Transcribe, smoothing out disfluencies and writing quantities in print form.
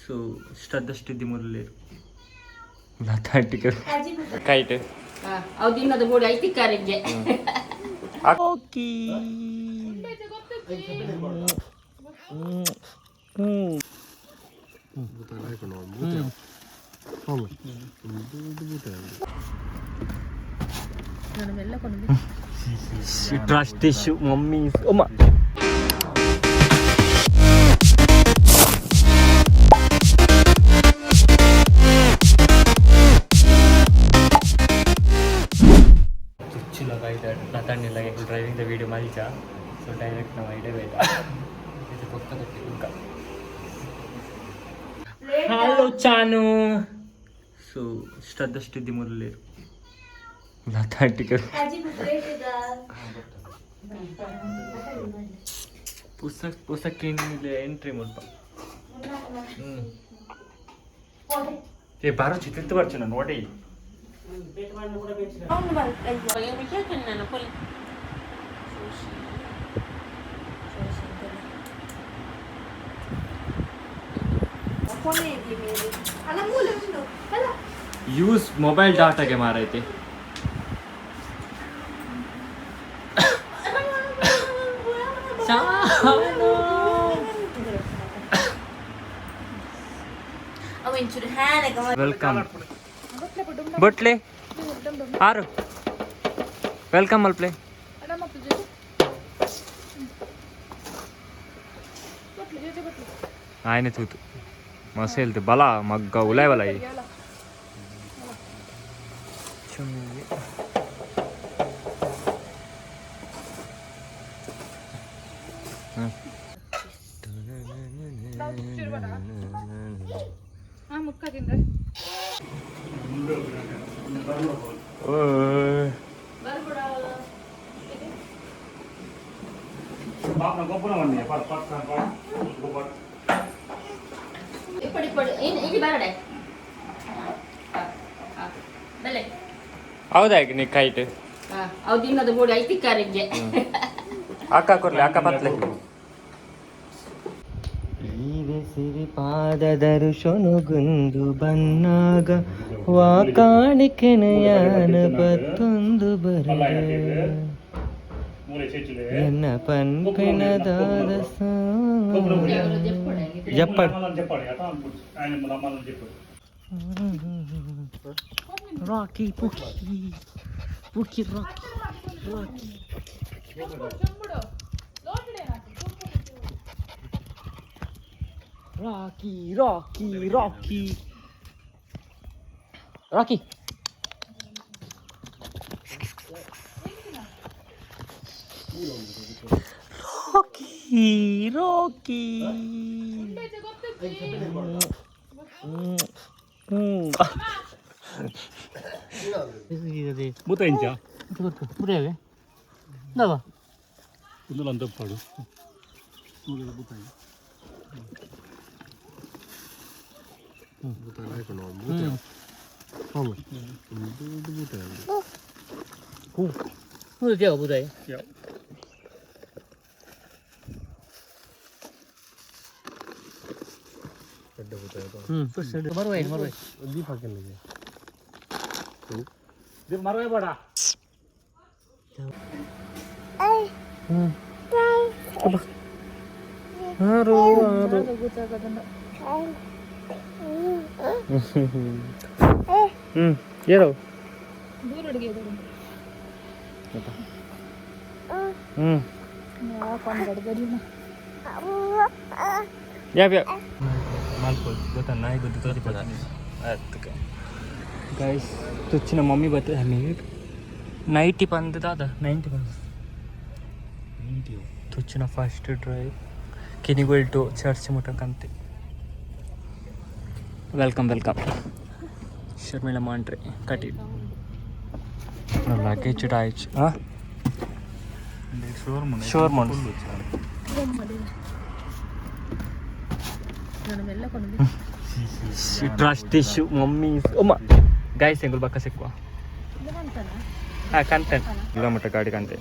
ಸೊ ಶ್ರದ್ಧಷ್ಟಿದ್ದಿ ಮುರಳಿ ಲತಾಟಿಕ ಕೈಟ್. ಅವು ದಿನದ ಬೋಡಿ ಐತಿಕ್ಕಾರಿಗೆ. ಓಕೆ. Trust issue mummy ಅಮ್ಮ. ತುಚ್ಚಿಲ್ಲ ಲತಾಣಿಲ್ಲ. ಡ್ರೈವಿಂಗ್ the video ಮಲ್ಚ. ಸೊ ಡೈರೆಕ್ಟ್ ನಾವು ಐಡೇ ಬೇಡ. ಇದು ಪಕ್ಕದಕ್ಕೆ ಉಂಕ. ಹಲೋ ಚಾನು. ಸೊ ಶ್ರದ್ಧಷ್ಟಿದ್ದಿ ಮುರಳಿ ಲತಾಟಿಕ. ಪುಸ್ತಕ ಪುಸ್ತಕ ಎಂಟ್ರಿ ಮುಲ್ಪ. ಹ್ಞೂ ಏ ಬಾರೋ, ಚಿತ್ರ ಬರ್ಚು ನಾನು ನೋಡಿ. ಯೂಸ್ ಮೊಬೈಲ್ ಡಾಟಾಗೆ ಮಾರೈತಿ. Welcome ಬೊಟ್ಲೆ ಆರು welcome ಮಲ್ಪ್ಲೆ. ಆಯ್ನೆ ತೂತು ಮಸೇಲ್ತು ಬಲ ಮಗ್ಗ ಉಲೈ ಬಲ ಈ. ಓಯ್. ಇಪ್ಪಡಿ ಇಪ್ಪಡಿ ಇನ್ನು ಬರಡೆ ಬೆಲೆ. ಹೌದಾ ನೀ ಕೈಟ್? ಅವು ದಿನದ ಬೋಡಿ ಐತಿಕ್ಕಾರಿಗೆ. ಅಕ್ಕ ಕೊರ್ಲಿ, ಅಕ್ಕ ಪತ್ಲೆ. ಸಿರಿ ಪಾದ ದರ್ಶನುಗುಂದು ಬನ್ನಾಗ ವಾ ಕಾಣಿಕೆನಯಾನ ಬತ್ತೊಂದು ಬರ ಎನ್ನ ಪನ್ಪಿನದಾದ ಜಪ್ಪಡ್. ರಾಕಿ ಪುಕ್ಕಿ ಪುಕ್ಕಿ ರಾಕಿ ರಾಕಿ ರಾಕಿ ರಾಕಿ ರಾಕಿ ರಾಕಿ ರಾಕಿ ರಾಕಿ. ಮೂತ ಇಂಚ. ದಾದ. ಇಂదులో అంత పాడు.不对。ಮರವೇ ಬೇಡ. ಆರು ಆರು. ಹ್ಞೂ ಏರೋ. ಹ್ಞೂ ಯಾವ ಯಾವ ಮಲ್ಪೊಡು ಗೊತ್ತಾ ನಾಯಿ ಬದ್ದು ತೋರಿಪದ. ಗೈಸ್, ತುಚ್ಚಿನ ಮಮ್ಮಿ ಬರ್ತದೆ. ನೈಟಿ ಪಂದ್ ದಾದ ನೈಂಟಿ ಪಂದ್ ತುಚ್ಚಿನ ಫಸ್ಟ್ ಡ್ರೈವ್ ಕಿನಿಗೋಲ್ ಟು church ಮುಟ್ಟಕಂತೆ. Welcome welcome Sharmila Mandre Kateel. Luggage ಆಯ್ತು. ಹಾಂ, ಶೋರ್ ಮಾಡು. ಟ್ರಸ್ಟ್ ಇಶ್ಯೂ ಮಮ್ಮಿ ಅಮ್ಮ. ಗೈಸ್, ಎಂಗುಲ್ ಬಕ್ಕ ಸಿಕ್ಕುವ. ಹಾಂ, ಕಂತೆ ಕಿಲೋಮೀಟರ್ ಗಾಡಿ ಕಂತೆ.